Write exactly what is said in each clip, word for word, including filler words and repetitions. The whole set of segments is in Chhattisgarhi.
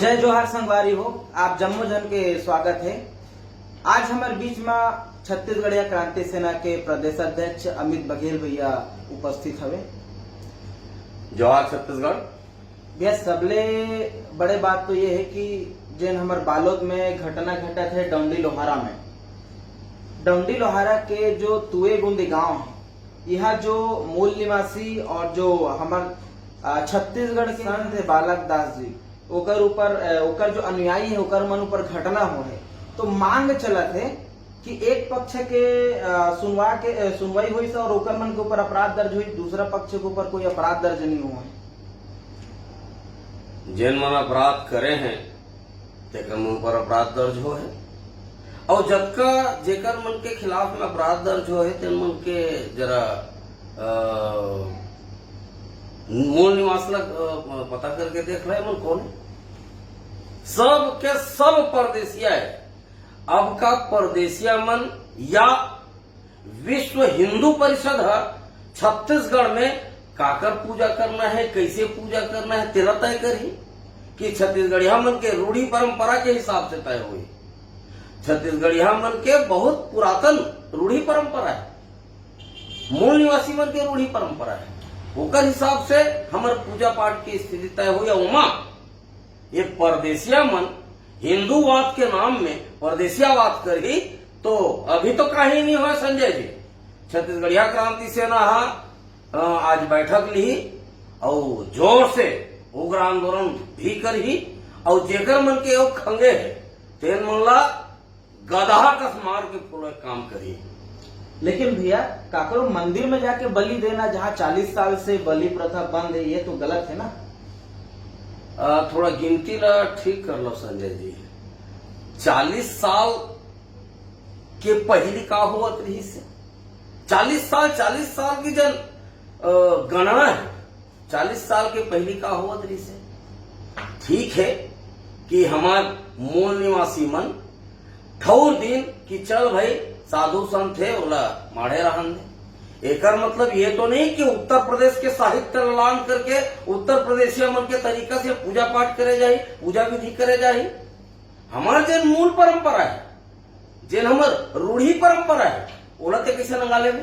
जय जोहार संगवारी हो, आप जम्मो झन के स्वागत हे। आज हमर बीच म छत्तीसगढ़िया क्रांति सेना के प्रदेश अध्यक्ष अमित बघेल भैया उपस्थित हवे। जोहार छत्तीसगढ़। भैया, सबले बड़े बात तो ये हे कि जेन हमर बालोद में घटना घटत हे डौंडी लोहारा में, डौंडी लोहारा के जो तुएगुंदी गांव हे, इहाँ जो मूल निवासी और जो हमर, अ, छत्तीसगढ़ के संत हे बालक दास जी, ओकर ऊपर, अ, ओकर जो अनुयायी हे, ओकर मन ऊपर घटना होए हे, तो मांग चलत हे कि एक पक्ष के, अ, सुनवा के, अ, सुनवाई होइस और ओकर मन के ऊपर अपराध दर्ज होइस, दूसरा पक्ष के ऊपर कोई अपराध दर्ज नहीं होए हे। जेन मन अपराध करे हे, तेकर मन ऊपर अपराध दर्ज होए हे। अउ जतका जेकर मन के खिलाफ में अपराध दर्ज होए हे, तेन मन के जरा, अ, मूल निवास ला, अ, पता करके देख ले, मन कौन हे। सब के सब परदेसिया हे। अब का परदेसिया मन या विश्व हिंदू परिषद ह छत्तीसगढ़ में काकर पूजा करना हे, कइसे पूजा करना हे, तेला तय करही कि छत्तीसगढ़िया मन के रूढ़ी परंपरा के हिसाब से तय होही। छत्तीसगढ़िया मन के बहुत पुरातन रूढ़ी परंपरा हे, मूल निवासी मन के रूढ़ी परंपरा हे, ओकर हिसाब से हमर पूजा पाठ के स्थिति तय होही। अउ ओमा ये परदेसिया मन हिंदूवाद के नाम में परदेसियावाद करही, तो अभी तो कहीं नहीं होय संजय जी। छत्तीसगढ़िया क्रांति सेना हा, अ, आज बैठक लिही अउ जोर से उग्र आंदोलन भी करही, अउ जेकर मन के ओ खंगे हे, तेन मन ला गदहा कस मार के फुलोय काम करही। लेकिन भैया, काकरो मंदिर में जाके बलि देना, जहाँ चालीस साल से बलि प्रथा बंद है, ये तो गलत है ना? अ, थोड़ा गिनती ला ठीक कर लो संजय जी। चालीस साल के पहिली का होवत रहिस हे? चालीस साल, चालीस साल की जन, अ, गणना है, चालीस साल के पहिली का होवत रहिस हे? ठीक है कि हमार मूल निवासी मन ठौर दिन कि चल भाई, साधु संत हे, ओला माढ़े रहन दे। एकर मतलब ये तो नहीं कि उत्तर प्रदेश के साहित्य ला लान करके उत्तर प्रदेशिया मन के तरीका से पूजा पाठ करे जाही, पूजा विधि करे जाही। हमार जेन मूल परंपरा है, जेन हमर रूढ़ी परंपरा है, ओला ते कइसे नंगा लेबे?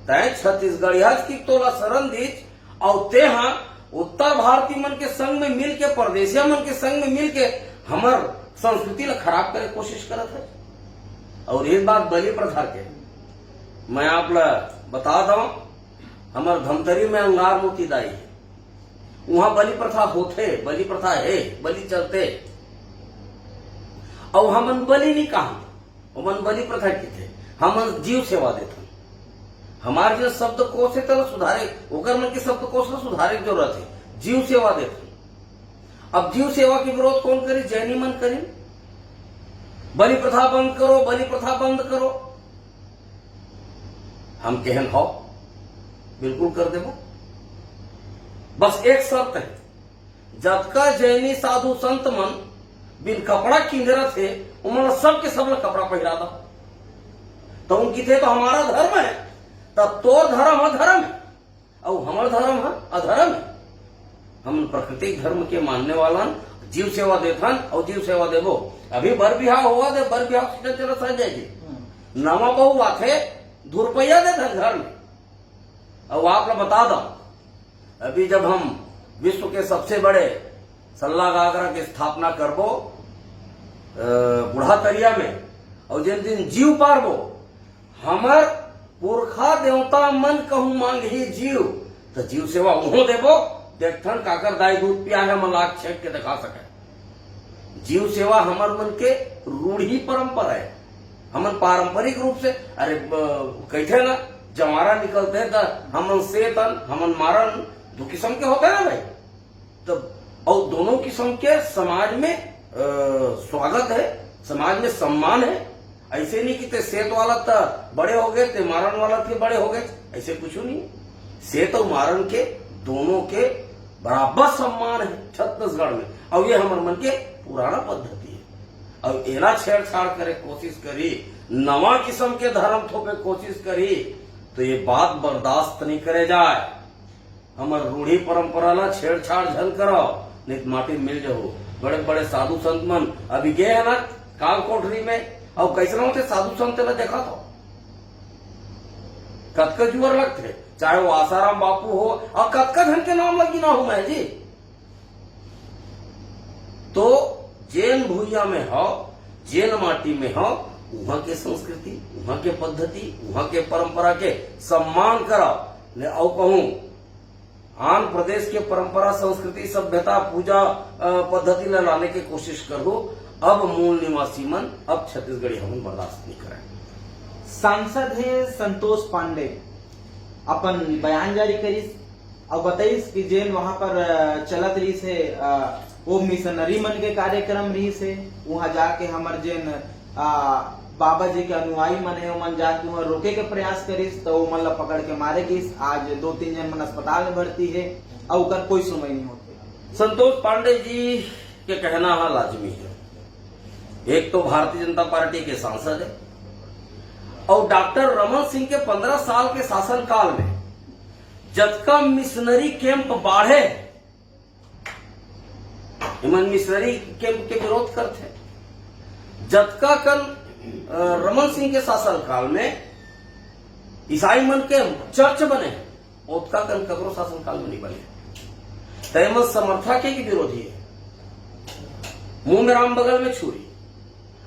तैं छत्तीसगढ़ियाच कि तोला शरण दीच, अउ तेहा उत्तर भारती मन के संग में मिल के, परदेसिया मन के संग में मिल के हमर संस्कृति ला खराब करे कोशिश करत है। अउ एक बात बलि प्रथा के, मैं आप ला बता दंव, हमर धमतरी में अंगार मोती दाई है, उहाँ बलि प्रथा होथे, बलि प्रथा है, बलि चलथे। अउ हमन बलि नहीं कहन, ओमन बलि प्रथा किथे, हमन जीव सेवा देथन। हमार जो शब्दकोश है, तेला सुधारे, ओकर मन के शब्दकोश ला सुधारे के जरूरत है। जीव सेवा देथन। अब जीव सेवा के विरोध कौन करी? जैनी मन करी। बलि प्रथा बंद करो, बलि प्रथा बंद करो। हम कहन हो, बिल्कुल कर देबो। बस एक शर्त है, जतका जैनी साधु संत मन बिन कपड़ा किंदरत हे, उमन ला सब के सब ला कपड़ा पहिरा दो। तो उन किथे तो हमारा धर्म है, तब तोर धर्म है, धर्म है, अउ हमर धर्म है, अधर्म है। हम प्राकृतिक धर्म के मानने वाला हन, जीव सेवा देथन अउ जीव सेवा देबो। अभी बर बिहाव होवत हे, बर बिहाव सीजन चलत संजय जी। हम्म। नवा बहू आथे, दू रुपया देथन घर में। अउ आप ला बता दो, अभी जब हम विश्व के सबसे बड़े सल्ला गागरा के स्थापना करबो, अ, बूढ़ा तरिया में, अउ जेन दिन जीव पारबो, हमर पुरखा देवता मन कहूँ मांगही जीव, त जीव सेवा उहों देबो। देखथन काकर दाई दूध पिया है, हमन लाख छेक के दिखा सके। जीव सेवा हमर मन के रूढ़ी परंपरा है। हमन पारंपरिक रूप से, अरे, ब-, कहिथे ना, जवारा निकलथे त हमन सेतन, हमन मारन, दू किस्म के होथे ना भाई। तब अउ दोनों किस्म के समाज में, अ, स्वागत है, समाज में सम्मान है। ऐसे नहीं कि ते सेत वाला त बड़े हो गए, ते मारन वाला ते बड़े हो गए, ऐसे कुछ नहीं। सेत अउ मारन के दोनों के बराबर सम्मान है छत्तीसगढ़ में। अउ ये हमर मन के पुराना पद्धति है। अउ एला छेड़छाड़ करे कोशिश करी, नवा किस्म के धर्म थोपे कोशिश करी, तो ये बात बर्दाश्त नहीं करे जाए। हमर रूढ़ी परंपरा ला छेड़छाड़ झन करव, नहीं तो माटी में मिल जाहू। बड़े बड़े साधु संत मन अभी गे हे ना काल कोठरी में, अउ कइसना होथे साधु संत ला देखा तो कतका जुअर लगथे, चाहे वो आसाराम बापू हो, अउ कतका झन के नाम ल गिनाहूं मैं जी। तो जेन भुइयां में हो, जेन माटी में हो, उहां के संस्कृति, उहां के पद्धति, उहां के परंपरा के सम्मान करा। ले अउ कहूं, आन प्रदेश के परंपरा, संस्कृति, सभ्यता, पूजा, अ, पद्धति ला लाने के कोशिश करहू। अब मूल निवासी मन, अब छत्तीसगढ़ी हमन बर्दाश्त नहीं करय। सांसद हे संतोष पांडे अपन बयान जारी करिस अउ बताइस कि जेन वहां पर, अ, चलत रहिस हे, अ, वो मिशनरी मन के कार्यक्रम रहिस हे, वहां जाके हमर जेन, अ, बाबा जी के अनुयायी मन हे, ओमन जाके वहां रोके के प्रयास करिस, त ओमन ला पकड़ के मारे गिस। आज दो तीन जन मन अस्पताल में भर्ती हे अउ ओकर कोई सुनवाई नहीं होत हे। संतोष पांडे जी के कहना ह लाजमी हे, एक तो भारतीय जनता पार्टी के सांसद हे अउ डॉक्टर रमन सिंह के पंद्रह साल के शासनकाल में जतका मिशनरी कैंप बाढ़े, एमन मिशनरी कैंप के विरोध करथे। जतका कन, अ, रमन सिंह के शासनकाल में ईसाई मन के चर्च बने, ओतका कन ककरो शासनकाल में नहीं बने। त एमन समर्थक हे कि विरोधी हे? मुंह में राम बगल में छुरी।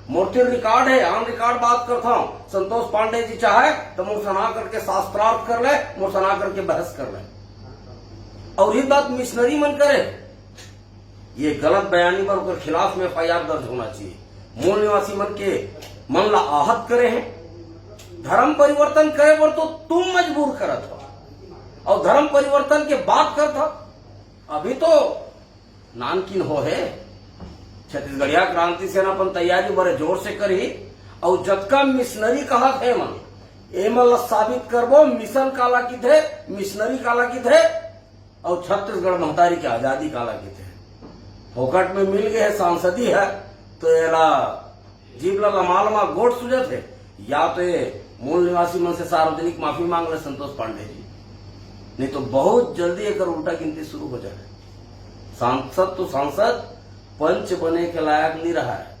मोर तीर रिकॉर्ड हे, ऑन रिकॉर्ड बात करता हूं। संतोष पांडे जी चाहे तो मोर सना करके शास्त्रार्थ कर ले, मोर सना करके बहस कर ले। अउ ये बात मिशनरी मन करे, ये गलत बयानी बर ओकर खिलाफ में एफआईआर दर्ज होना चाहिए। मूल निवासी मन के मन ला आहत करे हे। धर्म परिवर्तन करे बर तो तुम मजबूर करत हो, अउ धर्म परिवर्तन के बात करत हो। अभी तो नानकिन हो हे, छत्तीसगढ़िया क्रांति सेना अपन तैयारी बड़े जोर से करही। अउ जतका मिशनरी कहत हे मन, एमन ला साबित करबो, मिशन काला किथे, मिशनरी काला किथे, अउ छत्तीसगढ़ महतारी के आजादी काला किथे। फोकट में मिल गए हे सांसदी हे, तो एला जीभ ला लमा लमा गोठ सुजत हे, या तो ये मूल निवासी मन से सार्वजनिक माफी मांग ले संतोष पांडे जी, नहीं तो बहुत जल्दी एकर उल्टा गिनती शुरू हो जाए। सांसद तो सांसद, पंच बने के लायक नहीं रहा है।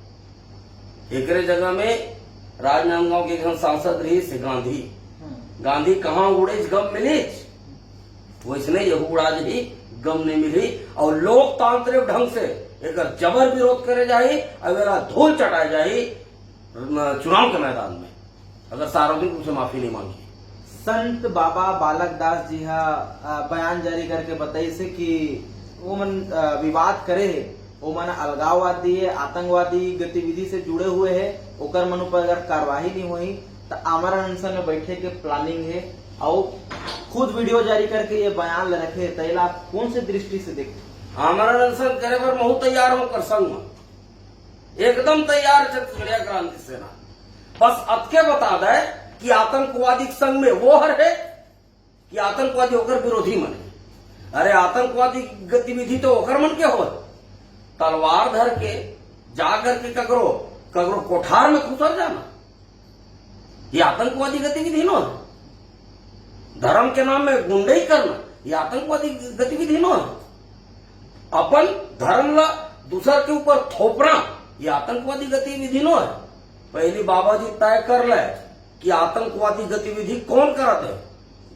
एकरे जगह में राजनांदगांव के एक झन सांसद रहिस हे गांधी। हम्म। गांधी कहाँ उड़ेच गम मिलिच, वैसने यहू उड़ा जही, गम नहीं मिली। और लोकतांत्रिक ढंग से एकर जबर विरोध करे जाही, अब एला धूल चटाए जाही, न, चुनाव के मैदान में, अगर सार्वजनिक रूप से माफी नहीं मांगी। संत बाबा बालक दास जी हा, अ, बयान जारी करके बताइस हे कि ओमन, अ, विवाद करे हे, ओमन अलगाववादी हे, आतंकवादी गतिविधि से जुड़े हुए हे, ओकर मन ऊपर अगर कार्रवाई नहीं होही, त आमरण अनशन में बैठे के प्लानिंग हे। अउ खुद वीडियो जारी करके ये बयान ल रखे हे, त एला आप कौन से दृष्टि से देखते? आमरण अनशन करे बर महू तैयार हों ओकर संग में, एकदम तैयार छत्तीसगढ़िया क्रांति सेना। बस अतके बता दे कि आतंकवादी के संग में वो हर हे कि आतंकवादी ओकर विरोधी मन हे। अरे, आतंकवादी गतिविधि तो ओकर मन के होय। तलवार धर के जा करके ककरो, ककरो कोठार में घुसर जाना, ये आतंकवादी गतिविधि नो हे। धर्म के नाम में गुंडई करना, ये आतंकवादी गतिविधि नो हे। अपन धर्म ला दूसर के ऊपर थोपना, ये आतंकवादी गतिविधि नो हे। पहली बाबा जी तय कर ले कि आतंकवादी गतिविधि कौन करत हे।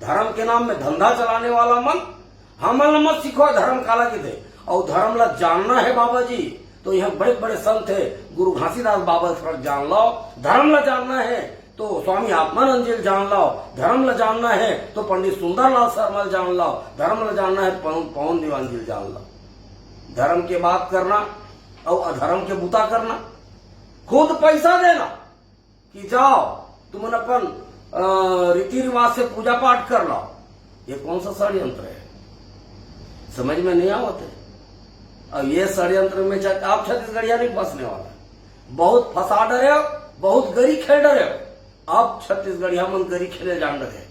धर्म के नाम में धंधा चलाने वाला मन, हमन ला मत सिखो धर्म काला किथे। अउ धर्म ला जानना हे बाबा जी, तो यहाँ बड़े बड़े संत हे, गुरु घासीदास बाबा ला थोड़ा जान लो। धर्म ला जानना हे तो स्वामी आत्मानंद जी ला जान लो। धर्म ला जानना हे तो पंडित सुंदरलाल शर्मा ला जान लो। धर्म ला जानना हे पवन, पवन दीवान जी ला जान लो। धर्म के बात करना अउ अधर्म के बुता करना, खुद पैसा देना कि जाओ तुमन अपन, अ, रीति रिवाज से पूजा पाठ कर लो। ये कौन सा षड्यंत्र हे? समझ में नहीं आवत हे। अब ये षड्यंत्र में जा-, आप छत्तीसगढ़िया नहीं फंसने वाला। बहुत फंसा डरे हो, बहुत गरी खेल डरे हो। अब छत्तीसगढ़िया मन गरी खेले जान डरे।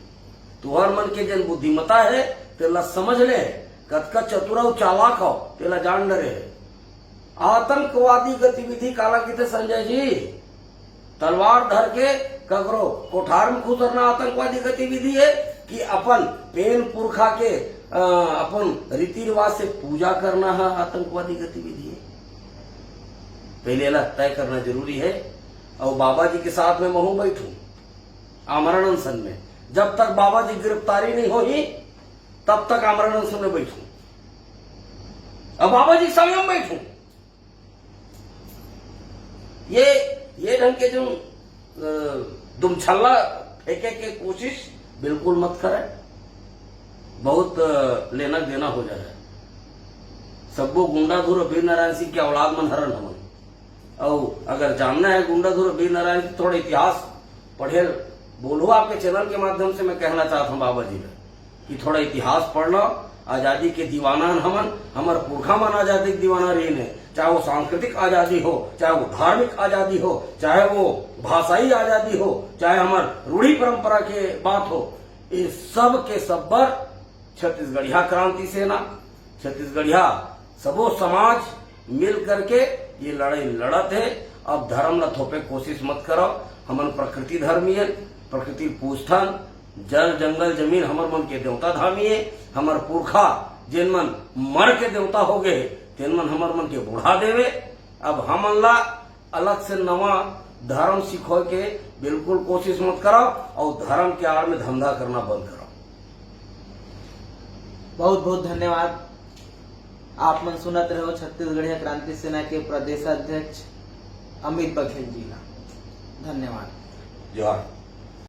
तुहर मन के जन बुद्धिमता हे, तेला समझ ले, कतका चतुर अउ चालाक हो, तेला जान डरे हे। आतंकवादी गतिविधि काला किथे संजय जी? तलवार धर के ककरो कोठार में खुसरना आतंकवादी गतिविधि हे कि अपन पेन पुरखा के, अ, अपन रीति रिवाज से पूजा करना हे आतंकवादी गतिविधि हे? पहले एला तय करना जरूरी है। और बाबा जी के साथ में महूं बैठूं आमरण अनशन में, जब तक बाबा जी गिरफ्तारी नहीं होही, तब तक आमरण अनशन में बैठूं। अब बाबा जी संयम बैठूं। ये ये ढंग के जो अ, दुमछल्ला फेंके के कोशिश बिल्कुल मत करे। बहुत अ, लेना देना हो जाए। सब्बो गुंडा धुर वीर नारायण सिंह के औलाद मन हरन हमन। और अगर जानना है गुंडा धुर वीर नारायण सिंह, थोड़ा इतिहास पढ़े। बोलो, आपके चैनल के माध्यम से मैं कहना चाहता हूँ बाबा जी ने कि थोड़ा इतिहास पढ़ना। आजादी के दीवाना हन हमन, हमर पुरखा मन आजादी के दीवाना रहिन हे। चाहे वो सांस्कृतिक आजादी हो, चाहे वो धार्मिक आजादी हो, चाहे वो भाषाई आजादी हो, चाहे हमर रूढ़ी परंपरा के बात हो, ये सब के सब्बर छत्तीसगढ़िया क्रांति सेना, छत्तीसगढ़िया सबो समाज मिल करके ये लड़ाई लड़त हे। अब धर्म ला थोपे कोशिश मत करव। हमन प्रकृति धर्मी हन, प्रकृति पूजथन। जल, जंगल, जमीन हमर मन के देवता धामी हे। हमर पुरखा जेन मन मर के देवता हो गए हे, तेन मन हमर मन के बुढ़ा देवे। अब हमन ला अलग से नवा धर्म सिखोय के बिल्कुल कोशिश मत करव और धर्म के आड़ में धंधा करना बंद करव। बहुत बहुत धन्यवाद। आप मन सुनत रहो छत्तीसगढ़िया क्रांति सेना के प्रदेश अध्यक्ष अमित बघेल जी ला। धन्यवाद। जोहार।